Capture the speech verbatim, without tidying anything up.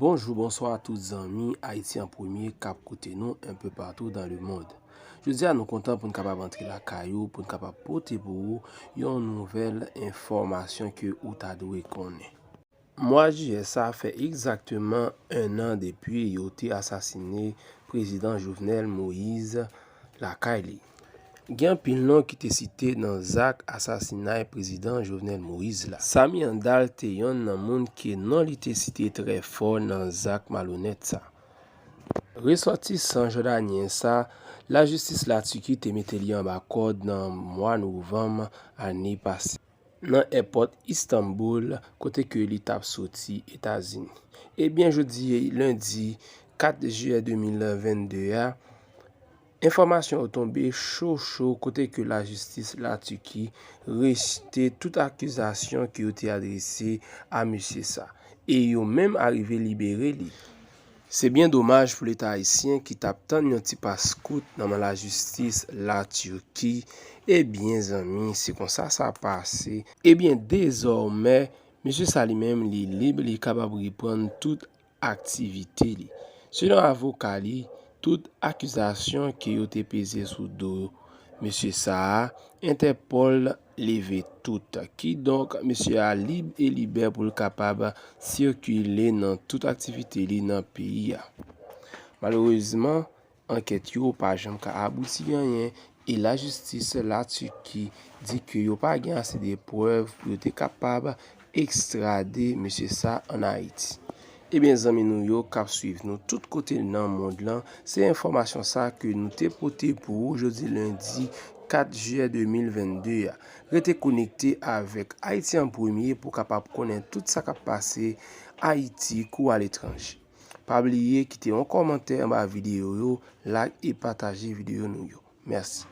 Bonjou, bonswa tout zanmi Ayiti an Premye k ap koute nou enpe patou dan lemonn. Jodi a, nou kontan pou n kapab antre lakay ou, pou n kapab pote pou ou yon nouvèl enfòmasyon ke ou ta dwe konnen. Mwa jiyè sa fè egzakteman en an depi yo te asasine Prezidan Jovenel Moïse lakay li. Gen anpil non ki te site nan zak asasinay Prezidan Jovenel Moïse la. Samy Handal te yonn nan moun ke non li te site trè fò nan zak malonèt sa. Resòtisan jòdanyen sa, lajistis Latiki te mete li anba kòd nan mwa novanm ane pase nan èpòt Istanbul, kote ke li t ap soti Etazini. Ebyen, jodi lendi kat jiyè de mil vennde a, enfòmasyon yo tonbe cho cho kote ke lajistis Latiki rejte tout akizasyon ke yo te adrese a mesye sa. E yo menm arive libere li. Se byen domaj pou Leta ayisyen ki t ap tann yon ti pas kout nan men lajistis Latiki. Ebyen, zanmi, se konsa sa pase. Ebyen, dezòmè, mesye sa li menm, li lib, li kapab reprann tout aktivite li. Selon avoka li, tout akizasyon ke yo te peze sou do mesye sa a, Entèpòl leve tout. Kidonk, mesye a lib e libè pou l kapab sikile nan tout aktivite li nan peyi a. Malerezman, ankèt yo pa janm ka abouti anyen e lajistis Latiki di ke yo pa gen ase de prèv pou yo te kapab ekstrade mesye sa ann Ayiti. Ebyen, zanmi nou yo k ap swiv nou tout kote nan mond lan, se enfòmasyon sa ke nou te pote pou ou jodi lendi kat jiyè de mil vennde a. Rete konekte avèk Ayiti an Premye pou w kapab konnen tout sa k ap pase Ayiti kou aletranje. Pa bliye kite yon kòmantè anba videyo yo, like e pataje videyo nou yo. Mèsi.